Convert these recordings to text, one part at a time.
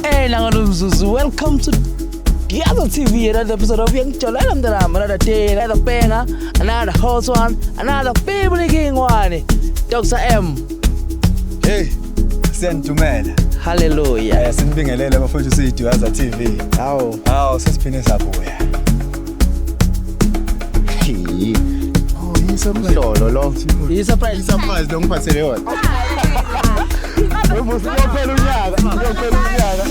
Hey, Nangalumzuzu, welcome to Duyaza TV, another episode of Uyangijolela Mntanami, another day, another banger, another hot one, another family king one. Dr. M. Hey, siyanidumela. Hallelujah. Sinibingelele bafowethu siyiDuyaza TV. Hawu. Hawu, sesiphinde sabuya. Oh, yi-surprise. Lolo lo. Yi-surprise. Surprise lo ngiphathele yona. Uyophela unyaka, uyophela unyaka.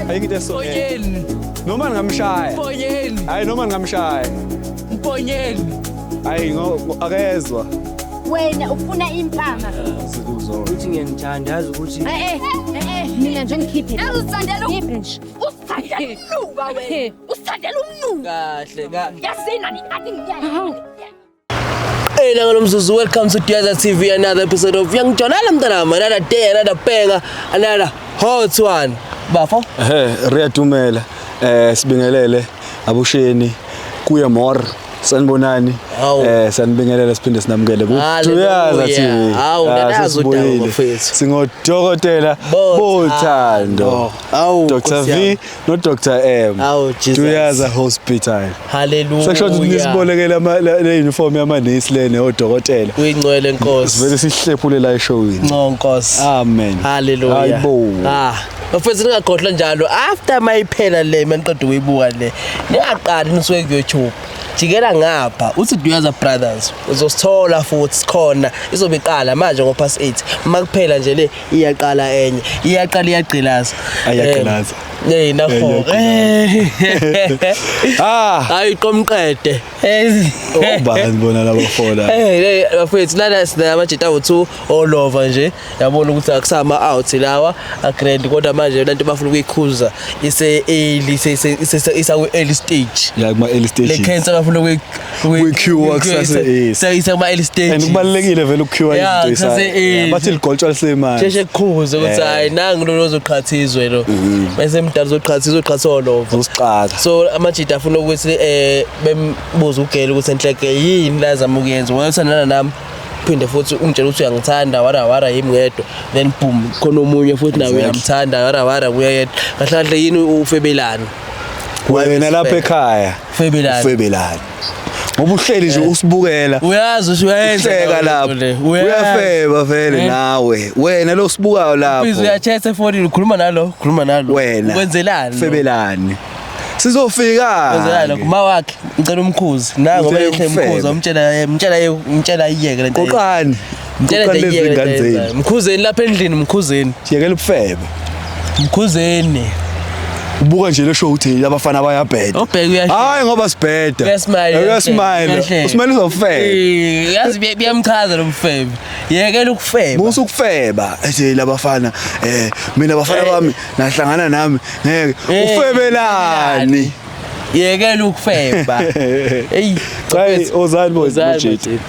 Ayikho into eso. Mponyeni. Noma ngingamshaya. Mponyeni. Hayi noma ngingamshaya. Mponyeni. Hayi ngo akezwa. Wena ufuna impama. Uthi ngiyanithanda yazi ukuthi Eh eh mina nje ngikhiphe. Uzithandela nje. Uzithandela umnuka wena. Uzithandela umnuka. Kahle kahle. Yazini ani ngiyani. Hey, Nangalumzuzu, welcome to Duyaza TV, another episode of Uyangijolela Mntanami, another day, another banger, another hot one. Bafo? Ehhe, riyadumela. Sibingelele abusheni kuye more. Sanibonani. Hawu. Sanibingelele siphinde sinamukele ku Hallelujah. Duyaza TV. Hawu, nanazi udaba sesibuyile. bafethu. Singodokotela Bothando. Bothando. Hawu, Dr Nkosi V yami. no Dr M. Hawu, Jesus. Duyaza Hospital. Hallelujah. Sekusho ukuthi nisibolekele le uniform yamanesi le neyodokotela. Kuyingcwele Nkosi. Sivele sihlephule la eshowini. Nco Nkosi. Amen. Hallelujah. Hayibo. Ah, bafethu ningakhohlwa njalo after mayiphela le maniqeda ukuyibuka le. Ningaqali nisuke ku YouTube. Jikela ngapha uthi Duyaza Brothers uzosithola futhi sikhona izobe iqala manje ngo past 8 makuphela nje le iyaqala enye iyaqala iyagqilaza. Ayagqilaza. Hey nakho. Ah, Hayi qomqede. obani bona laba fola. Hey hey bafethu lana sinamajita awu2 all over nje yabona ukuthi akusama out lawa agrand kodwa manje lento bafuna ukuyikhuza ise early isa ku early stage. Ya kuma early Le stages. cancer bafuna Ukuyi-cure kusase- ise kuma early stage. And kubalulekile vele uku-cure Yeah, izinto isa. kusase early. Bathi ligoltshwa lisemanje. Sheshe kukhuze ukuthi hayi nangu lo ozoqhatha izwe lo. Bese mdala uzoqhatha izoqhatha all over. Uzosicaka. So amajita afuna ukuthi bembuze ugele ukuthi enhleke yini lazama ukuyenza ngoba uthandana nami phinde futhi ungitshela ukuthi uyangithanda wara wara yimi ngedwa then boom khona omunye futhi nawe uyamthanda wara wara kuye yedwa kahle kahle yini ufebelani? Wena lapha ekhaya Ufebelani? ufebelani. Ngoba uhleli nje usibukela. Uyazi ukuthi uyayenza Uhleka leyo lapho. nto le. Uyazi. Uyafeba vele Eh. nawe. Wena lo sibukayo Please lapho. uyachatha efonini ukhuluma nalo ukhuluma nalo Wena. Kwenzelani? Febelani. Sizofika. Kwenzelani lokho? Ma wakhe ngicela umkhuzi nangoba Ucela ehle ukufeba. umkhuzi umtshela mtshela mtshela iyeke lento. Qoqani. Mtshela Qoqani nje lezi iyeke lento ngane ayenzayo. zenu. Mkhuzeni lapha endlini mkhuzeni. Yekela ubufebe. Mkhuzeni. Ubuka nje le show uthi abafana bayabheda. Ubheke uyahleka. Hayi ngoba sibheda. Uyasmile. Uyasmile. Uyahleka. Usmile uzofeba. Eh, yazi biyamchaza lo mfebe. Yekela ukufeba. Musa ukufeba. Ethi labafana mina abafana bami nahlangana nami ngeke Eh, ufebelani. Yekela ukufeba. Hey, Hayi ozani boys Ozani majita. majita.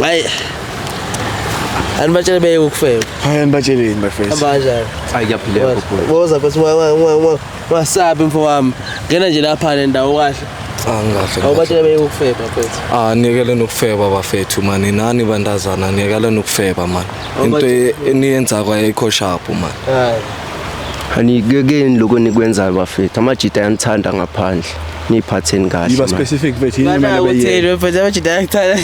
Hayi. Anibatshele beyeke ukufeba. Hayi nibatsheleni my friends. Hamba kanjani? Hayi kuyaphileka bhuti. Woza bese wasabi mfo wami. Ngena nje lapha le ndawo kahle. Angahle. Awubatshele beyeke ukufeba mfethu. Ah, niyekele nokufeba bafethu mani nani bantazana niyekele nokufeba mani. Into eniyenzako ayikho sharp mani. Hayi. Anikekeni lokho nikwenzayo bafethu. Amajita ayanithanda ngaphandle. Niphatheni kahle. Yiba man. specific mfethu yini Bana kumele utheni beyenze. mfethu amajita ayakuthanda.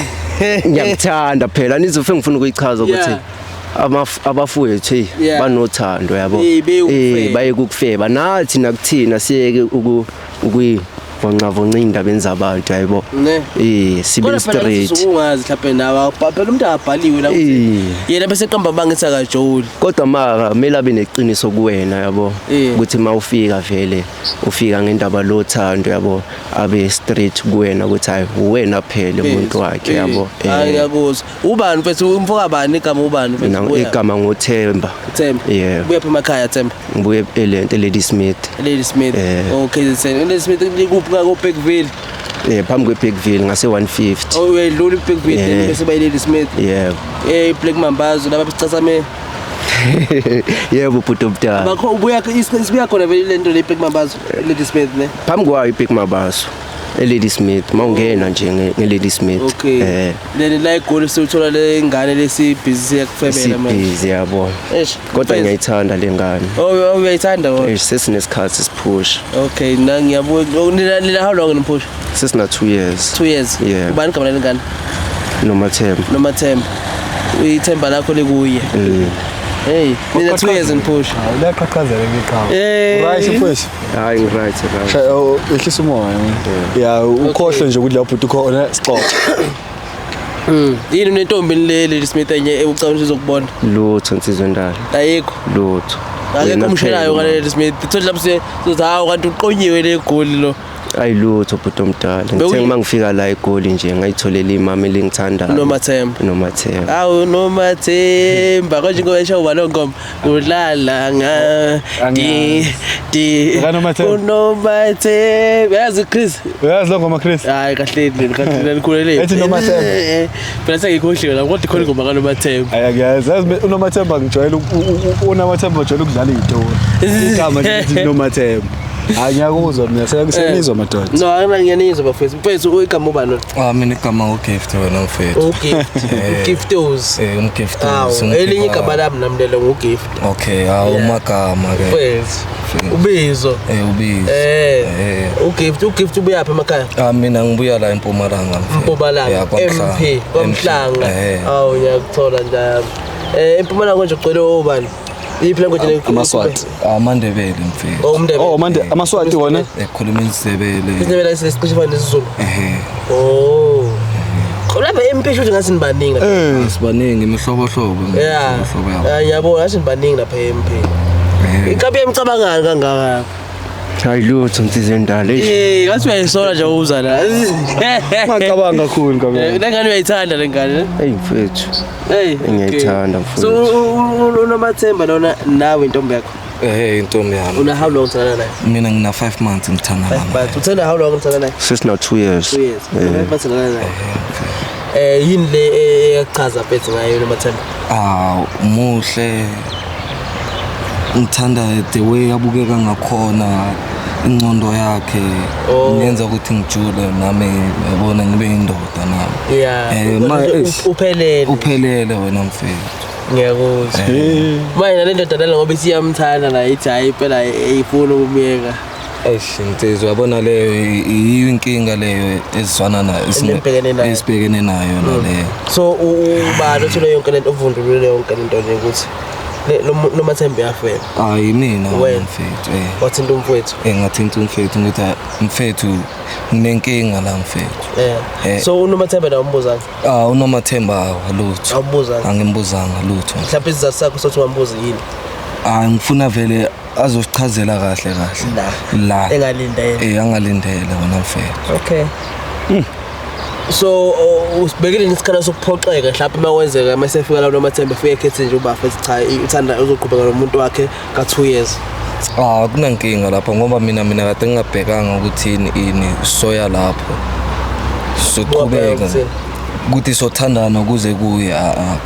Ngiyakuthanda phela nizofe ngifuna ukuyichaza ukuthi Yeah. abafowethu hey Yeah. banothando yabo. Eh, beye ukufeba. Eh baye kukufeba nathi nakuthina siyeke uku ukuyivonca-vonca indaba zabantu yabo. Ne. Eh sibe Kodwa phela straight. ungazi mhlawumbe nawe phela umuntu akabhaliwe la ukuthi Eh. yena bese qamba bangithi akajoli. Kodwa mara kumele abe neqiniso kuwena yabo Eh. ukuthi uma ufika vele ufika ngendaba lothando yabo abe straight kuwena ukuthi hayi uwena phela umuntu wakhe yabo. Hayi ngiyakuzwa. Ubani mfethu umfoka bani igama ubani mfethu? Mina Buya. igama nguThemba. Themba. Yeah. Buya phi emakhaya Themba? Ngibuye elento Lady Smith. Lady Smith. Eh. Okay, KZN. Lady Smith likuphi ngako Bergville? Phambi kweBergville ngase 150. Oh uyayidlula iBergville Yeah. bese bayi Lady Smith. Yebo. Eh Black Mambazo laba besicasame. Yebo bhuti omdala. Bakho ubuya isibuya khona vele lento le Black Mambazo Lady Smith ne. Phambi kwayo iBig Mabaso. eLady Smith mawungena nje nge-Lady Smith. Okay. Then la eGoli sewuthola le ngane lesibhizi siyakufebela manje. Sibhizi yabo. Eish. Kodwa Mfethu. ngiyayithanda le ngane. Oh, uyayithanda wena. Eish, sesinesikhathi siphusha. Okay, na ngiyabuka. Oh, nina how long niphusha? Sesina 2 years. 2 years. Yeah. Ubani igama lengane? Nomathemba. Nomathemba. Ithemba lakho likuye. Hey, nina 2 years niphusha. Liyaqhaqhazela ngeqhawe. Eh. Right mfowethu. Hayi ngi-right right. Shaya oh, ehlisa umoya. Ya ukhohlwe nje ukuthi lapho ukhona sixoxe. Yini unentombi le Lady Smith enye ewucabanga ukuthi uzokubona? Lutho nsizwa endala. Ayikho. Lutho. Akekho Wena umshelayo phela, ngale Lady Smith. Thola lapho sizothi hawu kanti uqonyiwe le goli lo. Ayi lutho bhuti omdala. Ngithe uma ngifika la eGoli nje ngayitholela imama elingithandayo. Nomathemba. Nomathemba. Awu Nomathemba konje ngoba esho uba ngoma ulala nga di di Eka-Nomathemba? uNomathemba yazi Chris. Uyazi lo ngoma Chris? Hayi kahle kahle nikhulele. Ethi Nomathemba. Phela sengikhohliwe la kodwa ikhona ingoma kaNomathemba. Ayi ngiyazi yazi uNomathemba ngijwayele uNomathemba ujwayele ukudlala izitori. Igama nje lithi Nomathemba. Hayi ngiyakuzwa mina senizwa madoda. No, angina ngiyanizwa bafethu. Mfethu igama ubani lona? Ah mina igama uGift wena mfethu. UGift. UGiftos. UMgift. Awu, elinye igama lami nami lelo nguGift. Okay, awu magama ke. Mfethu. Ubizo. Ubizo. UGift, uGift ubuyaphi emakhaya? Ah mina ngibuya la eMpumalanga mfethu. Mpumalanga. Yeah, kwaMhlanga. MP kwaMhlanga. Awu ngiyakuthola njalo. eMpumalanga nje ugcwele obani? Iphi language le? AmaSwati. AmaNdebele mfethu. Oh, umNdebele. Oh manje amaSwati wona. Ekhuluma isiNdebele. IsiNdebele sicishe fana nesiZulu. Ehhe. Oh. Lapha MP shuthi ngathi nibaningi lapha. Sibaningi imihlobohlobo. Yeah. Imihlobohlobo yabo. Ngiyabona ngathi nibaningi lapha MP. Inkabi yamcabangani kangaka? Hayi lutho nsizwa endala. Eish. Ngathi uyayisola nje uza la. Ungacabanga kakhulu Eh, kabi. Le ngane uyayithanda le ngane. Eyi mfethu. Hey, Ngiyayithanda, okay. So uNomathemba lona nawe intombi yakho. Intombi yami. Una how long uthandana naye? Mina ngina 5 months ngithandana 5 naye. months. Uthanda how long uthandana naye? Sesina 2 years. 2 years. 5 months uthandana naye. Yini le eyachaza mfethu ngayo uNomathemba? Ah muhle. Ngithanda the way abukeka ngakhona ingqondo yakhe. Oh. Ngenza ukuthi ngijule nami yabona ngibe indoda nami. Yeah. Ma Uphelele. Uphelele wena mfethu. Ngiyakuzwa. Manje nale ndoda lena ngoba isiyamthanda la ithi hayi phela ayifuni ukumyeka. Eish insizwa yabona leyo yiyo inkinga leyo ezizwana nayo Enibhekene nayo. esibhekene nayo naleyo. So ubani othole yonke lento ovundulule yonke lento nje ukuthi Nomathemba uyafela. Hayi mina Wena. mfethu. Wathinta umfowethu. Ngathinta umfethu ngithi mfethu nginenkinga la mfethu. So uNomathemba nawe umbuzanga? Ah uNomathemba lutho. Awumbuzanga? Angimbuzanga lutho. Mhlawumbe isizathu sakho sokuthi ungambuzi yini? Ah ngifuna vele azosichazela kahle kahle. La. Engalindele. Angalindele wena mfethu. Okay. So usibhekile isikhala sokuphoxeka mhlawumbe makwenzeka masefika la uNomathemba efike ekhethe nje uba futhi cha uthanda uzoqhubeka nomuntu wakhe ka 2 years. Ah kunankinga lapho ngoba mina kade ngingabhekanga ukuthi ini soya lapho. Soqhubeka. Ukuthi sothandana kuze kuye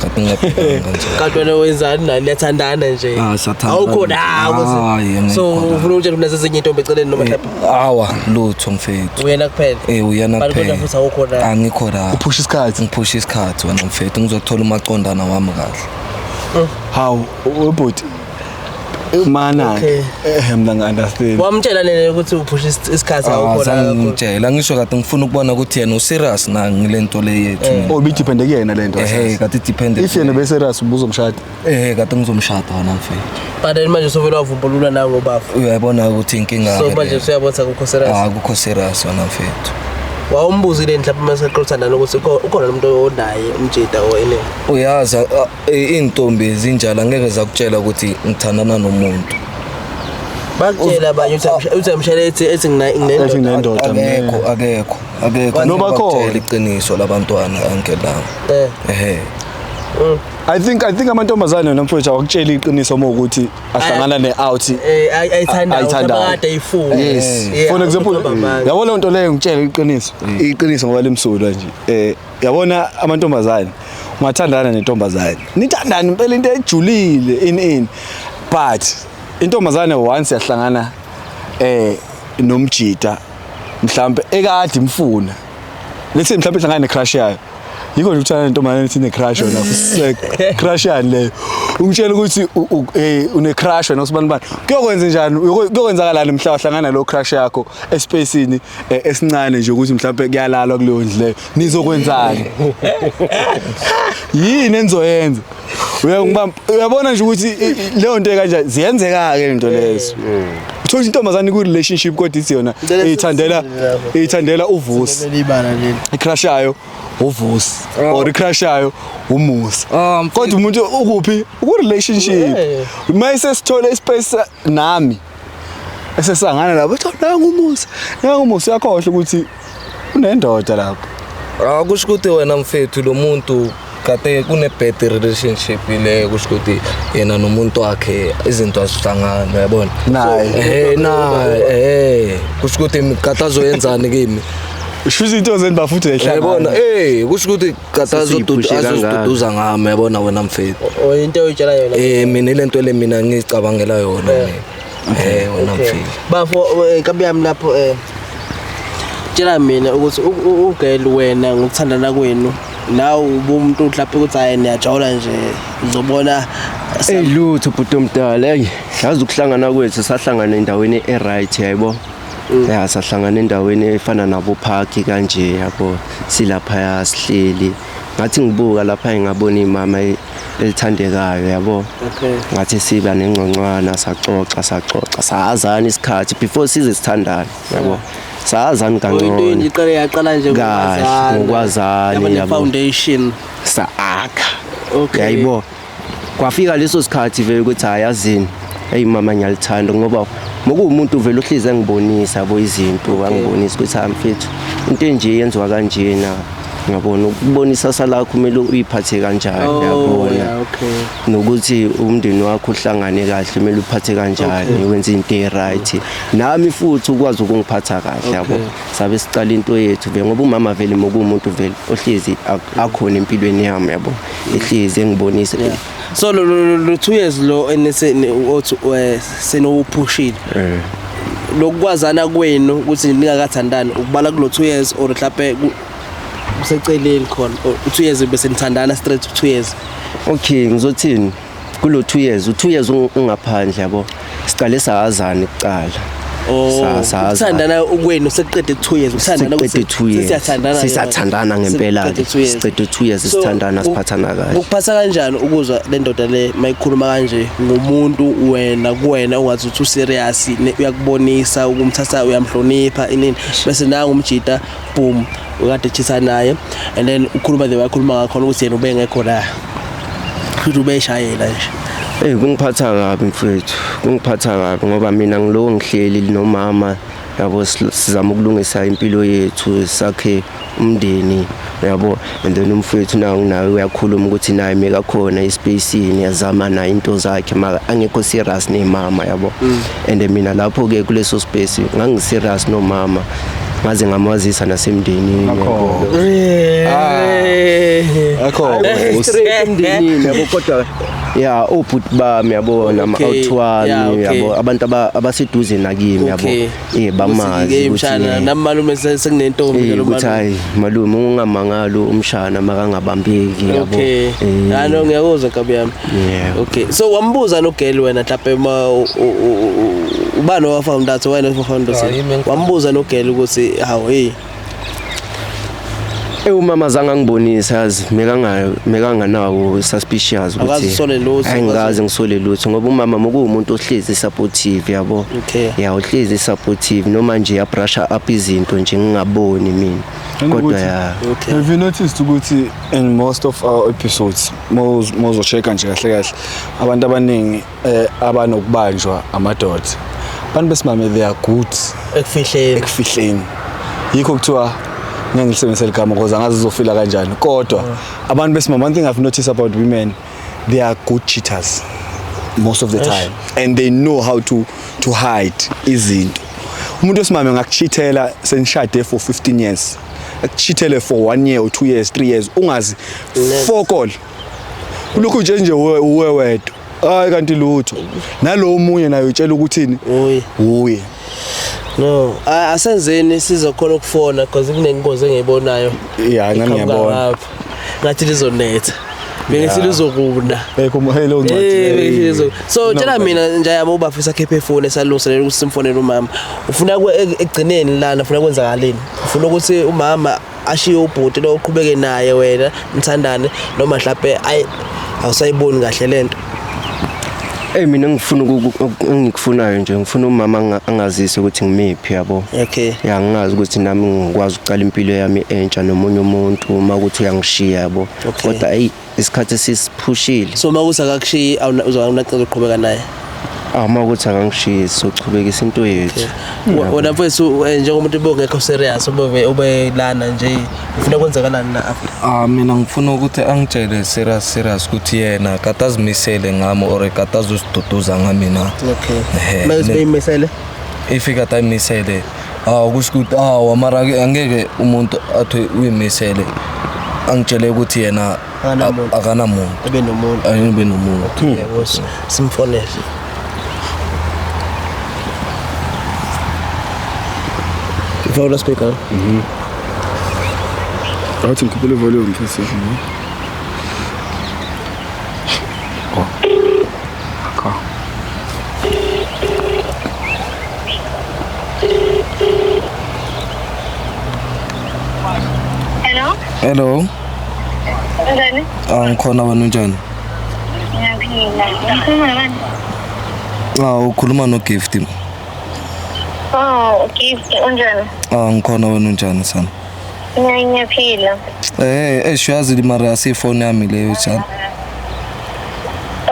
kade ngingabhekanga nje. Kanti wena wenzani nani niyathandana nje? Ah sathandana. Awukho la. So ufuna ukutshela ukuthi nasezinye intombi eceleni noma mhlawumbe awa lutho mfethu. Uyena kuphela. Uyena Kanti kodwa kuphela. futhi awukho la. Angikho la. Uphusha isikhathi. Ngiphusha isikhathi wena mfethu ngizothola umaqondana wami kahle. Hawu ubhuti. Mana mina ngi-understand. Wamtshela nene ukuthi uphusha isikhathi awukho la. Ngimtshela ngisho kade ngifuna ukubona ukuthi yena userious na ngilento le yethu. Oh bi-depende kuyena lento. Kade depende. If yena be serious ubuzomshada. Kade ngizomshada wena mfethu. But then manje sovela wavumbulula nawe ngobafu. Uyayibona ukuthi inkinga. So manje usuyabona akukho serious. Akukho serious wena mfethu. Wawumbuzile mhlawumbe mase qothandana ukuthi ukhona umuntu onaye umjida o ene. Uyazi intombi zinjalo angeke zakutshela ukuthi ngithandana nomuntu. Bakutshela abanye uthi amshela ethi nginendoda. Akekho akekho. Noba khona iqiniso labantwana anke la. I think amantombazane wena mfowethu awakutsheli iqiniso uma ukuthi ahlangana ne-out ayithandayo kade ayifuna. Yes. For example, yabona lento leyo ngitshela iqiniso. Iqiniso ngoba limsulwa nje. Yabona amantombazane ungathandana nentombazane. Nithandana impela into ejulile in but intombazane once yahlangana nomjita Mhlambe ekade imfuna, let's say mhlambe ihlangana necrush yayo. Yikho nje uthanda nentombazane ethi ne-crush wena, crush yani leyo. Ungitshela ukuthi une-crush wena usibani bani, kuyokwenza njani? Kuyokwenzakalani mhla wahlangana lo crush yakho espacini esincane nje, ukuthi mhlambe kuyalalwa kuleyo ndlu leyo? Nizokwenzani? Yini enizoyenza? Uyangibamba, uyabona nje ukuthi leyo nto kanjani ziyenzeka-ke into lezo. Uthola ukuthi intombazane ku-relationship, kodwa ithi yona Ngicela iyithandela sisizile lapho. iyithandela uVusi. Lelibala leli. Icrush yayo uVusi or icrush yayo uMusa, kodwa umuntu ukuphi? Uku-relationship. Uma sesithole ispace nami esesangana lapho, uthi nangu uMusa, nangu uMusa, uyakhohlwa ukuthi unendoda lapho. Ah, kusho ukuthi wena mfethu, lo muntu kade kune bad relationship le, kusho ukuthi yena nomuntu wakhe izinto azihlangani, uyabona? Naye. Naye, kusho ukuthi kade azoyenzani kimi? Usho izinto zeni bafuthi. Uyabona, kusho ukuthi kade Sesiyiphushe kangaka. azoziduduza ngami, uyabona wena mfethu? O, into oyitshela yona. Mina ile nto le mina ngizicabangela yona mina, wena mfethu. Bafo, nkabi yami lapho, tshela mina ukuthi ugirl wena ngokuthandana kwenu nawe ubumuntu mhlawumbe ukuthi hayi, niyajola nje, ngizobona. Ey, lutho bhuti omdala. Hey, yazi ukuhlangana kwethu, sahlangana endaweni e-right, yayibo. Ya, sahlangana endaweni efana nabo park kanje, yabo. Silapha sihleli. Ngathi ngibuka lapha ngabona imama elithandekayo, yabo. Ngathi siba nengxoxwana, saxoxa, saxoxa, sazana isikhathi before size sithandane, yabo. Sazana Into kangcono. iqale yaqala nje Kahle, ngokwazana, yaba yabo. ne-foundation. Saakha. Yayibo. Kwafika leso sikhathi vele ukuthi hayi, yazini, hey mama, ngiyalithanda, ngoba mokuwumuntu vele uhlezi engibonisa, yabo, izinto, angibonisa ukuthi hayi mfethu, into enje yenziwa kanjena, ngiyabona ukubonisa salakho kumele uyiphathe kanjani, yabona, yeah okay nokuthi umndeni wakho uhlangane kahle, kumele uphathe kanjani, wenze into e-right, nami futhi ukwazi ukungiphatha kahle, yabo. Sabe sicala into yethu vele, ngoba umama vele mokuwumuntu vele ohlezi akhona empilweni yami, yabo, ehlezi engibonisa. Yeah. So lo 2 years lo enese othi senowuphushile, lokukwazana kwenu ukuthi ningakathandani, ukubala kulo 2 years or mhlawumbe kuseceleni khona, or 2 years bese nithandana straight 2 years? Okay, ngizothini, kulo 2 years, u2 years ungaphandle, yabo, sicale sazana kuqala. Oh, Sazana. ukuthandana kwenu sekuqede 2 years ukuthandana? Sekuqede 2 years. Sesiyathandana. Sisathandana ngempela. Sekuqede 2 years. Siqede 2 years So, sithandana, siphathana kahle. Ukuphatha kanjani ukuzwa le ndoda le mayikhuluma kanje ngomuntu wena kuwena ungathi uthi userious, uyakubonisa ukumthatha, uyamhlonipha, inini, bese nangu umjita, boom, ukade chisa naye, and then ukhuluma the way akhuluma ngakhona ukuthi yena ubengekho la, futhi ubeshayela nje? Eh, kungiphatha kabi mfethu, kungiphatha kabi ngoba mina ngilo ngihleli nomama, yabo, sizama ukulungisa impilo yethu, sakhe umndeni, yabo, and then umfethu nawo nawe uyakhuluma ukuthi naye mekakhona espacini, yazama naye into zakhe, mara angekho serious nemama, yabo. And mina lapho ke kuleso space ngangi-serious nomama, ngaze ngamazisa nasemndenini, yabo. Akho. Straight emndenini, yabo, kodwa ya, obhuti bami, yabo, nama out wami, yabo, abantu abaseduze nakimi, yabo, bamazi Ukuthi-ke ukuthi mshana nami malume sekunentombi lo ukuthi malume. Hayi malume, ungamangali umshana makangabambeki, yabo. Hayi no, ngiyakuzwa nkabi yami. Okay, so wambuza nogirl wena mhlawumbe ma ubani owafound out, wena owafound out? Ah, yimi Wambuza nogirl ukuthi hawu, hey? Umama zange angibonisa, yazi, mekanganawo suspicious. Akaze usole lutho? Ayingaze ngisole lutho, ngoba umama mokuwumuntu ohlezi supportive, yabo. Ya, uhlezi supportive, noma nje yabrusha up izinto nje ngingaboni mina, kodwa ya. Have you noticed ukuthi in most of our episodes, mozo-check nje kahle kahle, abantu abaningi abanokubanjwa amadoda, abantu besimame, they are good ekufihleni. Ekufihleni. Yikho kuthiwa ngeke ngilisebenzise ligama because angazi uzofila kanjani, kodwa abantu besimame, one thing I've noticed about women, they are good cheaters most of the time and they know how to hide izinto. Umuntu wesimame ngakucheatela senishade for 15 years, akucheatele for 1 year or 2 years, 3 years, ungazi fokol, ulokhu nje uwe wedwa. Hayi kanti lutho. Nalo omunye naye utshela ukuthini? Uye. Uye. No, asenzeni sizokhona ukufona because kunengozi engiyibonayo. Yeah, nami Iqhamuka ngiyabona. ngapha. Ngathi lizonetha. Bengithi lizokuna. Ekho hello ncwadi. Eh, bengithi So No, tshela mina nje yami ubafisa khephe ifoni esalungiselela ukuthi simfonele umama. Ufuna ekugcineni lana ufuna kwenzakaleni? Ufuna ukuthi umama ashiye ubhuti lo uqhubeke naye wena nithandane noma mhlawumbe ayi awusayiboni kahle lento. Ey mina ngifuna engikufunayo nje ngifuna umama angazise ukuthi ngimiphi yabo. Okay. Ya ngingazi ukuthi nami ngikwazi ukuqala impilo yami entsha nomunye umuntu uma ukuthi uyangishiya yabo. Okay. Kodwa ey isikhathi sisiphushile. So uma kuthi akakushiyi awunacela ukuqhubeka naye. Uma ukuthi akangishiyi sochubekisa into yethu. Wena mfethu njengomuntu obungekho serious ube lana nje ufuna kwenzakalani na after? Mina ngifuna ukuthi angitshele serious ukuthi yena kade azimisele ngami or kade azosiduduza ngami na. Okay. Mase beyimisele? If kade ayimisele kusho ukuthi mara angeke umuntu athi uyimisele angitshele ukuthi yena akanamuntu. Ebe nomuntu. Abe nomuntu. Yebo, simfonele. Ufaka speaker. Athi ngikhuphule volume mfethu. Oh. Okay. Hello? Hello. Unjani? Ngikhona wena unjani? Ngiyaphila. Ngikhuluma nabani? Ukhuluma no Gift. Oh, Gift, unjani? Ngikhona wena unjani sana? Ngiyaphila. Shuyazi mara asifoni yami leyo sana.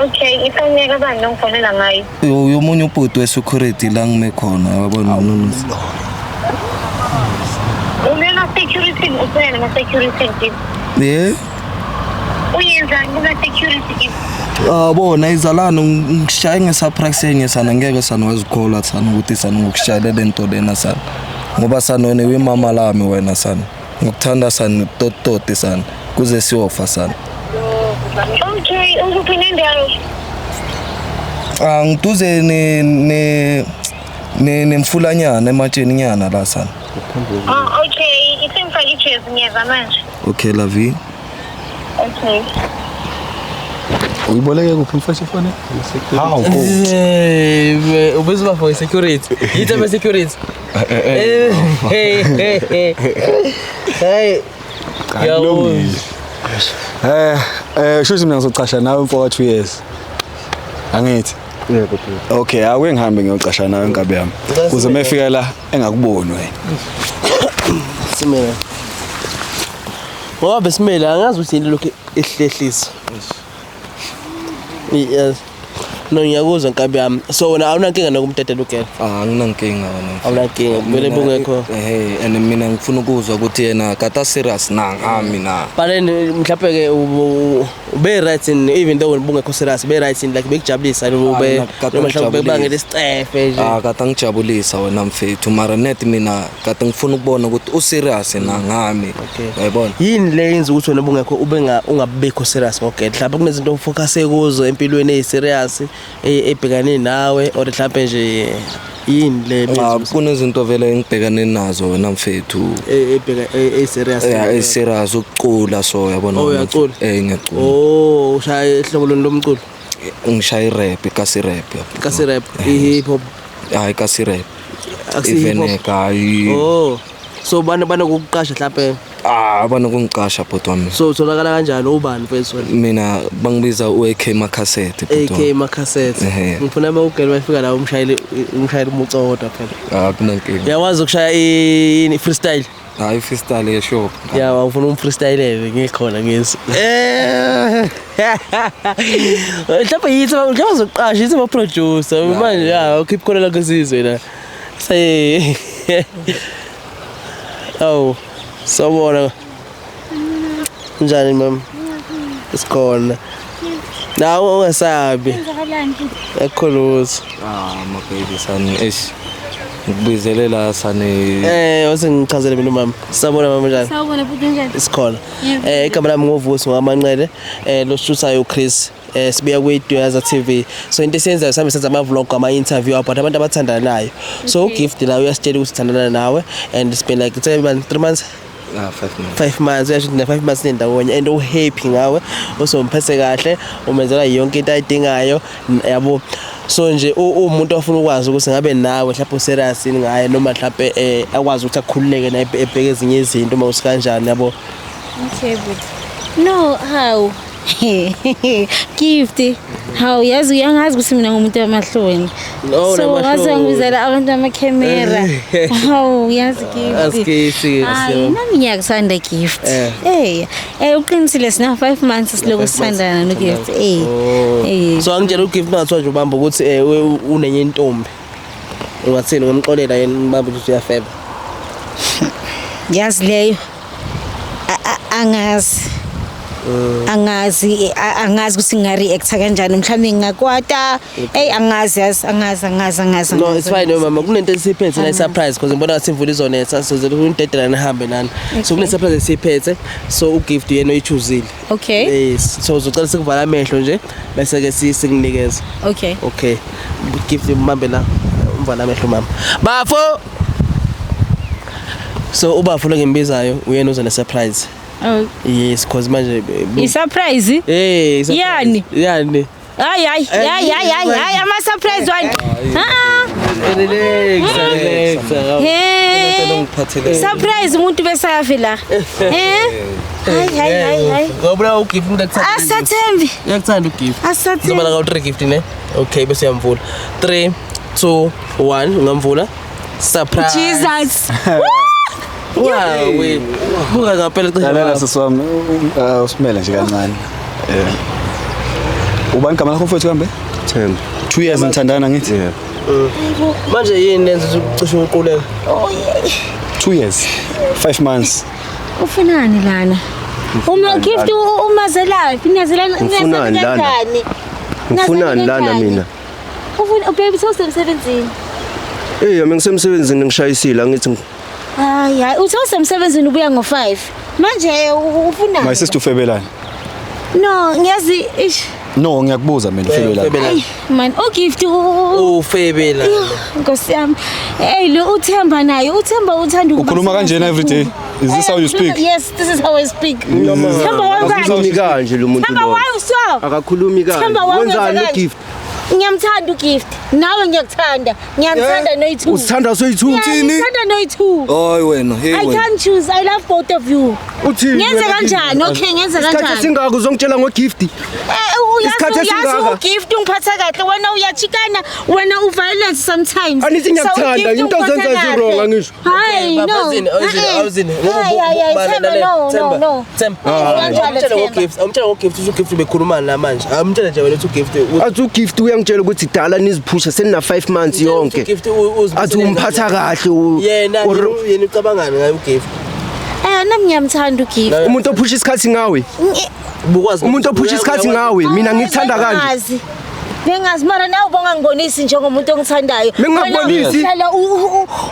Okay, ifoni yakabani ongifonela ngayo? Yomunye ubhuti we-security la ngime khona yabona nono. Ulela security uphela nama security Gift. Yeah. Uyenzani kuma security Gift? Bona izalana ngishaye ngesurprise enye sana ngeke sana wazikholwa sana ukuthi sana ngokushayela lento lena sana. Ngoba sana wena uyimama lami wena sana. Ngikuthanda sana tototi sana kuze siyofa sana. Okay, ukuphi nendawo? Ngituze ne nemfulanyana ematsheni nyana la sana. Okay, isemfake ijezi ngiyeza manje. Okay, Lavi. Okay. Uyiboleke kuphi mfethu ifoni? Hawu. Ubizwa for security. Yithe be security. Hey. Kulungile. Shuthi mina ngizocasha nawe mfo ka 2 years. Angithi. Yebo. Okay, ake ngihambe ngiyocasha nawe inkabi yami. Kuze mefika la engakuboni wena. Simele. Ngoba besimele angazi ukuthi yini lokhu ehlehlisa. Yes. No ngiyakuzwa nkabi yami. So wena awunankinga nokumdedela ugela? Anginankinga wena. Awunankinga, kumele bungekho. And mina ngifuna ukuzwa ukuthi yena kata serious na ngami na. But then mhlawumbe ke ube right in even though bungekho serious, be right in like bekujabulisa ube noma mhlawumbe bekubangela isicefe nje. Kata ngijabulisa wena mfethu mara net mina kata ngifuna ukubona ukuthi u serious na ngami. Uyayibona? Yini le yenza ukuthi wena bungekho ube ungabikho serious ngogela? Mhlawumbe kunezinto ofocus kuzo empilweni eziserious ebhekane nawe or mhlawumbe nje yini le kunezinto vele engibhekane nazo wena mfethu ebheka eserious. Yeah, eserious ukucula so yabona. Oh, uyacula? Ngiyacula. Oh, ushaya ihlobo loni lomculo? Ngishaya irap, ikasi rap. Ikasi rap, i-hip hop. Hayi ikasi rap. Akusi hip hop. Hayi. Oh. So bana banokuqasha mhlawumbe? Banokungiqasha bhuti wami. So utholakala kanjani ubani mfethu wena? Mina bangibiza u-AK Makhasethe bhuti wami. AK Makhasethe. Ngifuna uma ugela wafika la umshayeli umuco wodwa phela. Akunankinga. Uyakwazi ukushaya i freestyle? Hayi freestyle yeshop. Ya ngifuna umfreestylele ngikhona ngizwe. Mhlawumbe yithi mhlawumbe uzoqasha yithi ama producer manje ya ukhipha khona la kusizwe la. Say. Oh, sawubona. Njani mama? Isikhona. Nawe ungasabi. Ekhuluza. My baby son eish. Ngikubizelela sane. Ose ngichazele mina mama. Sawubona mama njani? Sawubona futhi njani? Isikhona. Igama lami ngoVusi ngwaManqele. Lo shuthayo uChris. Sibuya kwi-Duyaza TV. So into esiyenzayo, sihambe senza ama-vlog, ama-interview about abantu abathandanayo. So uGift la uyasitshela ukuthi uthandana nawe and it's been like, it's been 3 months. Ah, 5 months. 5 months, uyasho ukuthi na 5 months nendawonye and uhappy ngawe, usomphethe kahle, umenzela yonke into ayidingayo, yabo. So nje umuntu ofuna ukwazi ukuthi ngabe nawe mhlawumbe userious yini ngaye, noma mhlawumbe akwazi ukuthi akhululeke naye ebheke ezinye izinto uma usikanjani, yabo. Okay, but no, how? Gift. How, yazi uyangazi ukuthi mina ngumuntu wamahloni. No, So unamahloni. waze ngibizela abantu amakhemera. Hawu, yazi Gift. Asikisi. Hayi, nami ngiyakuthanda Gift. Uqinisile, sina 5 months siloku sithandana no Gift. Oh. So angitshela uGift, ungathiwa nje ubamba ukuthi unenye intombi. Ungathini, ungamxolela yena ubamba ukuthi uyafeba? Yazi leyo. Angazi. Angazi, angazi ukuthi nginga-reacta kanjani, mhlawumbe ngingakwata. Eyi, angazi, yazi, angazi, angazi, angazi. No, it's fine mama. Kunento esiyiphethe la, surprise, because ngibona ngathi imvula izonetha, so zelo unidedela nihambe nani. So kune surprise esiyiphethe. So uGift yena oyichoosile. Okay. Yes. So uzocela sikuvala amehlo nje bese ke sikunikeza. Okay. Okay. Gift, mbambe la. Umvala amehlo mama. Bafo. So ubafo lo ngimbizayo uyena uza ne surprise. Oh. Yes, cause manje I-surprise? Eh, surprise. Yani? Yani. Hayi, hayi, hayi, hayi, hayi, hayi, ama-surprise wani. Ah. Relax, relax. Hey. Ngiphathele. Surprise, umuntu besafe la. Eh? Hayi, hayi, hayi, hayi. Ngoba uGift umuntu akuthanda. Asathembi. Uyakuthanda uGift. Asathembi. Ngizobala ka 3, Gift, ne? Okay, bese uyamvula. 3 2 1, ngamvula. Surprise. Jesus. Wow, we. Buka ngempela cishe. Lalela sisi wami, usimele nje kancane. Ubani igama lakho mfowethu kambe? Themba. 2 years nithandana ngithi? Yeah. Manje yini lenza ukuthi ucishe uquleka? Oh yeah. 2 years. 5 months. Ufunani lana? Uma Gift umazelaphi? Niyazelana? Ngifunani lana? Ngifunani lana mina? Ufuna baby, sewusemsebenzini. Eh, mina ngisemsebenzini, ngishayisile angithi. Hayi, hayi, uthe usemsebenzini ubuya ngo5. Manje ufunani? My sister, ufebelani? No, ngiyazi ish. No, ngiyakubuza mina, ufebelani? Ufebelani. Ay, man, uGift Ufebelani. Nkosi yami. Hey, lo uThemba naye, uThemba uthanda ukuba Ukhuluma kanjena every day? Is this how you speak? Yes, this is how I speak. Themba, wenzani? Akakhulumi kanje lo muntu Themba, lo. why so? Akakhulumi kanje. Themba, why Wenzani wenza kanje? uGift? Ngiyamthanda uGift. Nawe ngiyakuthanda. Ngiyamthanda noyi-two. Usithanda soyi-two? Ngiyamthanda noyi-two. Hayi wena, hey I wena. can't choose. I love both of you. Uthini? Ngenze wena, Gift? kanjani? Okay, ngenze Isikhathi kanjani? esingaka uzongitshela ngoGift? Uyazi Isikhathi uyazi esingaka. uGift ungiphatha kahle, wena uyachikana, wena uviolent sometimes. Angithi ngiyakuthanda, So, uGift into ungiphatha ozenza kahle. zi-wrong, angisho? Hayi, no. Awuzini, awuzini, awuzini. Hayi, hayi, hayi, Themba, no, no, no. Themba. Hayi, kanjalo, Awumtshele Themba. ngoGift, awumtshele ngoGift ukuthi uGift ubekhuluma la manje. Awumtshele nje wena ukuthi uGift Athi uGift uyangitshela ukuthi dala niziphusha senina 5 months yonke. uGift Athi umphatha kahle Yena yena ucabangani ngaye uGift? Nami ngiyamthanda uGift. Umuntu ophusha isikhathi ngawe. Bukwazi Umuntu ophusha isikhathi ngawe, mina ngikuthanda kanje. Bengazi. Bengazi, mara nawe ubongangibonisi njengomuntu ongithandayo. Bengingakubonisi. Wena uhlala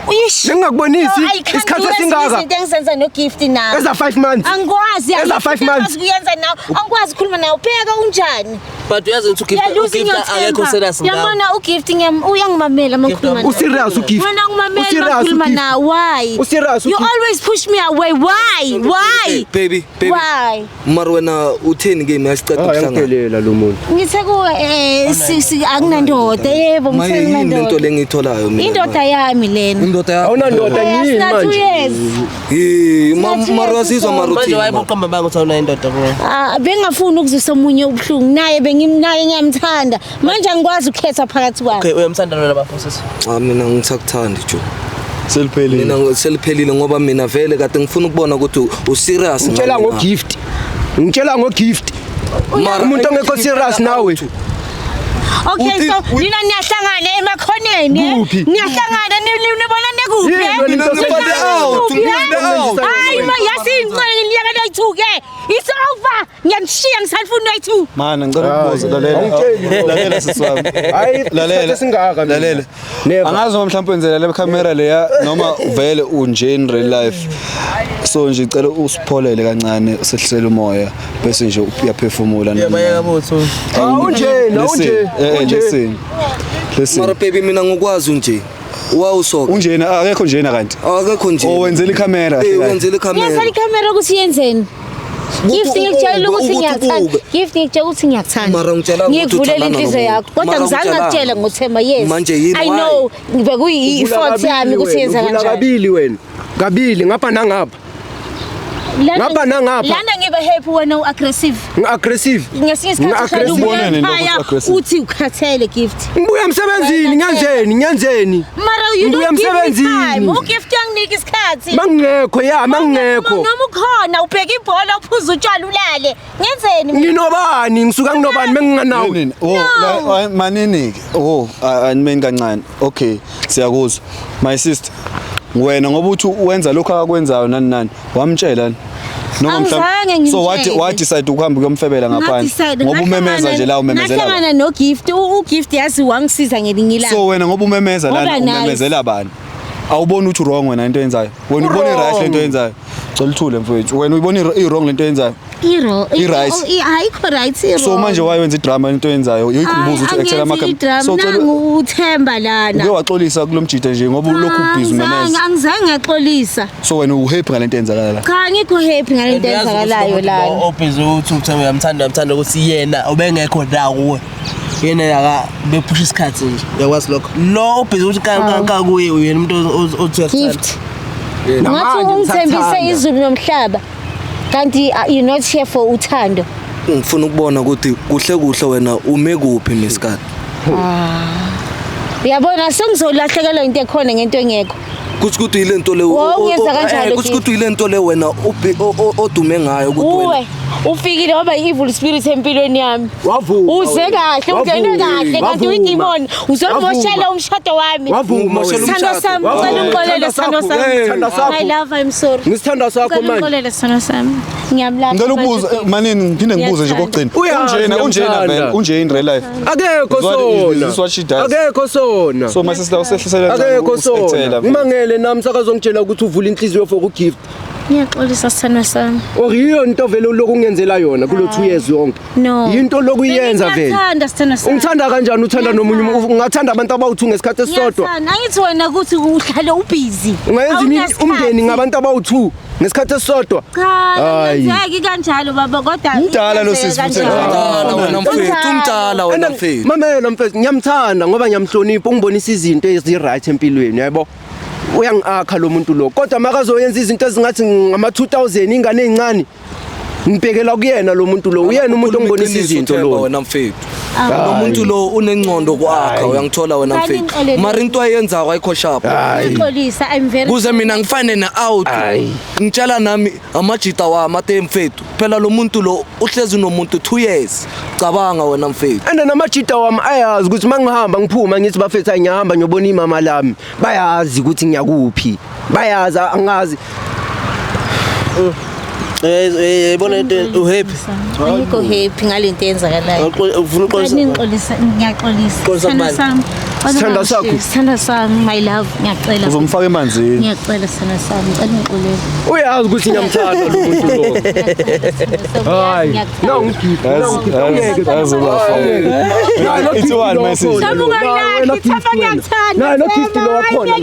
uyish. Bengingakubonisi. No, I can't Isikhathi do ezinye esingaka. izinto engizenza noGift nawe. Eza 5 months. Angikwazi. Eza Angikwazi 5 months. ukuyenza nawe. Angikwazi ukukhuluma nawe. Bheka unjani? But uyazi ukuthi uGift You're losing uGift your akekho temper. serious ngawe. Yabona uGift uyangimamela uma ngikhuluma nawe. Userious uGift. Wena ungimamela uma Userious ngikhuluma uGift. nawe. Why? Userious You uGift. always push me away. Why? Why? Baby, baby. Why? Mara wena utheni kimi asiqeda ukuhlangana? Uyangiphelela lo muntu. Ngithe kuwe akunandoda. Yebo, Maye ngithe yini lento nginandoda. lengiyitholayo mina? Indoda yami lena. Indoda yakho. Awunandoda yini Sina 2 manje? years. Eh, Sina mara two uyazizwa years. mara Manje uthini? wayebuqamba banga ukuthi awunayo indoda kuwe. Ah, bengafuni ukuzwisa omunye ubuhlungu, naye bengimnaye, ngiyamthanda. Manje angikwazi ukukhetha phakathi kwabo. Okay, uyamthanda lona bafo sisi? Cha, mina ngisakuthandi jo. Seliphelile. Mina seliphelile ngoba mina vele kade ngifuna ukubona ukuthi userious. Ngitshela ngoGift. Ngitshela ngoGift. Mara Umuntu ongekho serious nawe. Okay, Uthi- so nina niyahlangana emakhoneni, eh? Kuphi? Niyahlangana nibona nekuphi, eh? Yini wena into Ngifade out, ngifade out. Hayi ma yasingicela ngiliyeka noyi-two ke. It's over. Ngiyanishiya ngisalifuni noyi-two. Mana ngicela ukubuza, lalela. Awungitsheli. Lalela sisi wami. Hayi, Lalela. isikhathi esingaka mina. Lalela. Never. Angazi noma mhlawumbe wenzela le camera leya noma vele unje in real life. So nje ngicela usipholele kancane usehlisele umoya bese nje uyaphefumula. Yabayeka botho. Awunjena, Listen, unje, unje. listen. Listen. Mara baby mina ngokwazi unje. Wawusoka. Unjena akekho njena kanti. Akekho nje. Owenzela ikhamera. Eh, wenzela Ngiyenzela ikhamera. ikhamera ukuthi yenzeni? Gift ngikutshela ukuthi Ukuthi ngiyakuthanda. ubuke. Gift ngikutshela ukuthi ngiyakuthanda. Mara ngitshela ukuthi Ngikuvulela uthandana inhliziyo nomuntu. yakho. Kodwa Mara ngizange ngitshelanga. ngakutshela ngoThemba, yes. Manje yini, I why? know bekuyi-fault yami ukuthi yenza Uvula kanjani. kabili wena. Kabili ngapha nangapha. Ngapha nangapha. Lana ngiba happy wena u-aggressive. Ngi-aggressive. Ngesinye isikhathi uhlala Ngi-aggressive. ubuya Ubonene lokho ekhaya aggressive. uthi ukhathele Gift. Ngibuya emsebenzini, ngenzeni, ngenzeni. Mara you Ngibuya don't give me emsebenzini. time. UGift uyanginika isikhathi. Mangingekho ya, mangingekho. Noma ukhona ubheka ibhola uphuza utshwala ulale. Ngenzeni mina? Nginobani, ngisuka nginobani menginganawe. Manini? Oh, manini ke? Oh, animeni kancane. Okay, siyakuzwa. My sister, wena ngoba uthi wenza lokho akakwenzayo nani nani, wamtshela ni? Noma Angizange So what ngimtshele. what decide ukuhamba ukuyomfebela ngaphandle? Nga-decide, Ngoba umemeza nje la umemezela. Ngahlangana noGift, uGift yazi wangisiza ngelinye ilanga. So wena ngoba umemeza Ngoba lana nice. umemezela bani? Awuboni ukuthi wrong wena into oyenzayo. Wena ubona i-right lento oyenzayo. Cela uthule mfowethu. Wena uyibona i-wrong lento oyenzayo. I-right. Ayikho right i So manje why wenza idrama into oyenzayo? Uyikhumbuza ukuthi ekuthela amakamera. So cela Nangu uThemba lana. uke waxolisa kulomjida nje ngoba ulokhu ubhizi umemeza. Angizange ngaxolisa. So wena uhappy ngalento eyenzakala la. Cha ngikho happy ngalento eyenzakalayo lana. Obhizi ukuthi uThemba uyamthanda uyamthanda ukuthi yena ubengekho la kuwe. Yena aka bephusha isikhathi nje. Uyakwazi lokho. Lo obhizi ukuthi ka ka kuye uyena umuntu othi uyakuthanda. Gift. Ngathi ungithembise izulu nomhlaba. Kanti you're not here for uthando. Ngifuna ukubona ukuthi kuhle kuhle wena ume kuphi nesikhathi. Uyabona sengizolahlekelwa into ekhona ngento engekho. Kuthi ukuthi ile nto le Wawungenza kanjalo, kuthi ukuthi ile nto le wena odume ngayo ukuthi Uwe wena ufikile waba yi-evil spirit empilweni yami. Wavuma. Uze kahle, ungene kahle kanti Wavuma. uyidimoni. Uzongimoshela umshado wami. Wavuma. Ngimoshela Sithando umshado. sami, Wavuma. ngicela ungixolele Sithando sithando sakho, sami. sithando sakho. My love, I'm sorry. Ngisithanda sakho Ngicela manje. ungixolele sithando sami. Ngiyamlahla. Ngicela ukubuza manje. manini ngiphinde ngibuze nje Ngiyakuthanda. kokugcina. Uyazi, Unjena unjena ngiyamthanda. vele unje in real life. Akekho This is sona. what she does. Akekho sona. So my sister usehlisele kancane, Akekho usi-actela sona. vele. Ngimangele nami sakazongitshela ukuthi uvula inhliziyo for uGift. Ngiyaxolisa sithando sami. Or yiyo into vele lokhu ungenzela yona kulo 2 years yonke. No. Yinto lokhu uyenza vele. Ngiyakuthanda sithando sami. Ungithanda kanjani uthanda nomunye umuntu? Ungathanda abantu abawu2 ngesikhathi esisodwa? Ngiyakuthanda. Angithi wena ukuthi uhlale ubhizi. Ungayenza umndeni ngabantu abawu2 ngesikhathi esisodwa? Cha, Hayi. ngenzeki kanjalo baba kodwa Umdala lo sisi futhi. Umdala wena mfethu, umdala wena And mfethu. mamela mfethu ngiyamthanda ngoba ngiyamhlonipha ungibonisa izinto ezi-right empilweni yabo. Uyangi-akha lo muntu lo kodwa makazoyenza izinto ezingathi ngama-2000 ingane ey'ncane ngibhekela kuyena lo muntu lo uyena umuntu ongibonisa izinto Themba lo wena mfethu. Lo muntu lo unengqondo kwakha uyangithola wena Kani mfethu. ngixolele. Mara into ayenzako ayikho sharp. Ngiyaxolisa, I'm very Kuze mina ngifane ne-out. Ngitshela nami amajita wami ate mfethu. Phela lo muntu lo uhlezi nomuntu 2 years. Cabanga wena mfethu. And namajita wami ayazi ukuthi uma ngihamba ngiphuma ngithi bafethu hayi ngiyahamba ngiyobona imama lami bayazi ukuthi ngiyakuphi bayazi angazi Yayibona into uhappy. Angikho happy ngalento eyenzakalayo. Ufuna uxolisa. Kani ngixolisa, ngiyaxolisa. Xolisa Sithando kubani? sami. Sithando sakho? Sithando sami, my love, ngiyacela. Uzomfaka emanzini. Ngiyacela sithando sami, ngicela ungixolele. uyazi ukuthi ngiyamthanda lo muntu lo hayi no ngigift Yazi ubafo. It's one my sister. Themba ungangilahli, Themba ngiyakuthanda. Nayi lo gift lo wakhona. Hayi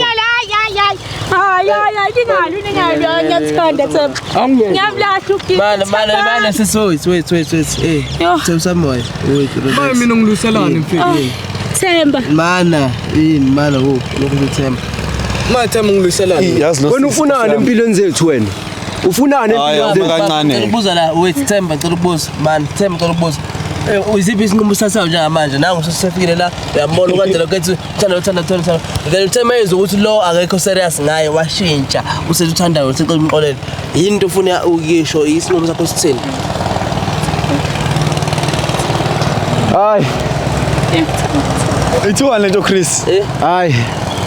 hayi hayi. Hayi hayi hayi, ningalwi ningalwi, ngiyakuthanda Themba. Angiyeke. Ngiyamlahla uGift. Mana mana mana sisi wait wait wait wait. Eh. Yo. Themba samoya. Wait relax. Mina ngiluselani mfethu. Themba. Mana yini mana wo lokhu uthemba. Manje Themba ngiluselani. Yazi lo wena ufunani empilweni zethu wena ufunani Hayi, empilweni zethu kancane. Ngicela ukubuza la wait Themba ngicela ukubuza. Man Themba ngicela ukubuza. Iziphi isinqumo usathayo njengamanje nangu sesefikile la uyambona ukade lokho ethi uthanda uthanda uthanda uthanda then uthemba ezwe ukuthi lo akekho serious ngaye washintsha usethi uthandayo uthixo umxolele yini into ufuna ukuyisho isinqumo sakho sithini hayi Ithiwa lento Chris. Hayi.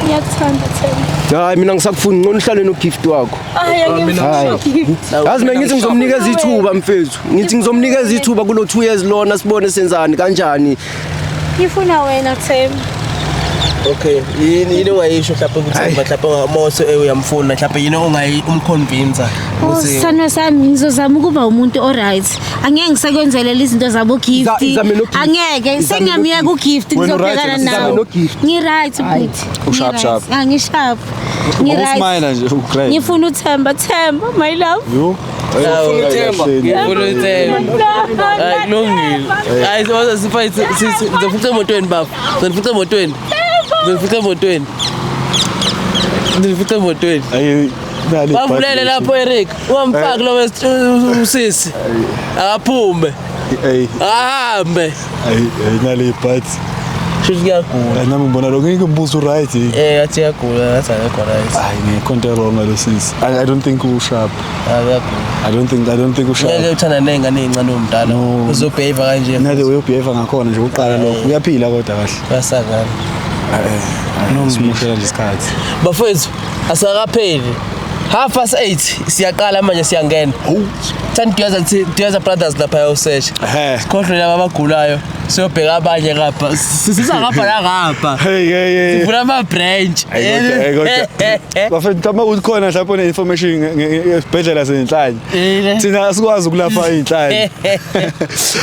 Ngiyakuthanda Themba. Hayi mina ngisakufuni ngcono uhlale no gift wakho. Hayi angimfuni. Yazi mina ngithi ngizomnikeza ithuba mfethu. Ngithi ngizomnikeza ithuba kulo 2 years lona sibone senzani kanjani. Ngifuna wena Themba. Okay, yini ongayisho mhlawumbe ukuthi mhlawumbe mose uyamfuna mhlawumbe yini ongayi umconvince ukuthi Sithando sami ngizozama ukuba umuntu oright. Angeke ngisakwenzelela izinto zabo gift. Izame no gift. Angeke Izame no sengiyamiyeka ugift Wena uright ngizobhekana wena, nawe. izame no gift. Ngi right bhuti. Usharp, sharp. Ah ngi sharp. Ngi right. Usmile nje ugrade. Ngifuna uThemba, Themba my love. Yo. Ufuna uThemba. Ngifuna uThemba. Hayi kulungile. Hayi sifight sizofuca emotweni baba. Sizofuca emotweni. Sizofuca emotweni. Sizofuca emotweni. Ayi nali. Bavulele lapho Eric. Ungamfaki lo usisi. Akaphume. Ey, Ahambe. ay nali but Shuthi kuyagula. nami ngibona lokho ngimbuzo right. Eh athi yagula, ngathi akekho right. Hayi ngekho into wrong ngalo sis. I don't think u sharp. Akuyagula. I don't think u Ngeke sharp. uthanda nengane ezincane umdala. No. Uzobehave kanje. Nale way ubehave ngakhona nje uqala lokho. Uyaphila kodwa kahle. Bayasakana. Simoshela nje isikhathi. Bafowethu asakapheli. 8:30 siyaqala manje siyangena. Thanda Duyaza Brothers lapha yosearch. Ehhe. Sikhohlwe laba abagulayo siyobheka abanye ngapha. Sisiza ngapha la ngapha. Hey hey hey. Sifuna ama branch. Ayi kodwa bafethu mhlawumbe ukuthi khona mhlawumbe une information esibhedlela senhlanye. Thina asikwazi ukulapha inhlanye.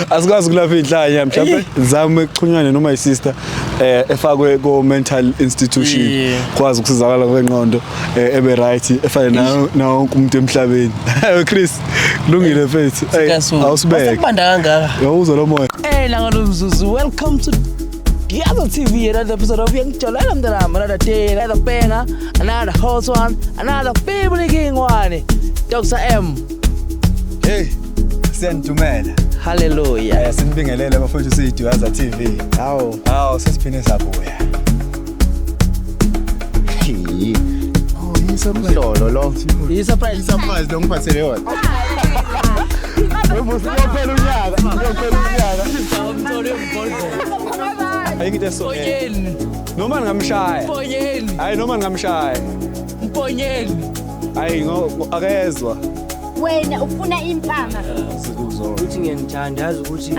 Asikwazi ukulapha inhlanye mhlawumbe zame ukuxhunyana noma isister efakwe ko mental institution kwazi ukusizakala kwengqondo ebe right efane nawo wonke umuntu emhlabeni. Chris kulungile mfethu. Awusibeke. Kubanda kangaka. Yawuzwa lo moya. Hey langa lomzuzu, welcome to Duyaza TV, another episode of Uyangijolela Mntanami, another day, another banger, another hot one, another family king one. Dr. M. Hey, siyanidumela. Hallelujah. Sinibingelele bafethu siyiDuyaza TV. Hawu. Hawu sesiphinde sabuya. Hlolo lo. I-surprise. Surprise lo ngiphathele yona. Uyophela unyaka, uyophela unyaka. Ayikho into eso. Mponyeni. Noma ngingamshaya. Mponyeni. Hayi noma ngingamshaya. Mponyeni. Hayi akezwa. Wena ufuna impama. Uthi ngiyanithanda yazi ukuthi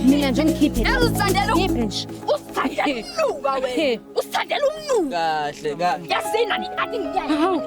Mina nje ngikhiphe. Usithandela usithandela umnuka wena. Usithandela umnuka. Kahle kahle. Yazina ni athi ngiyaya.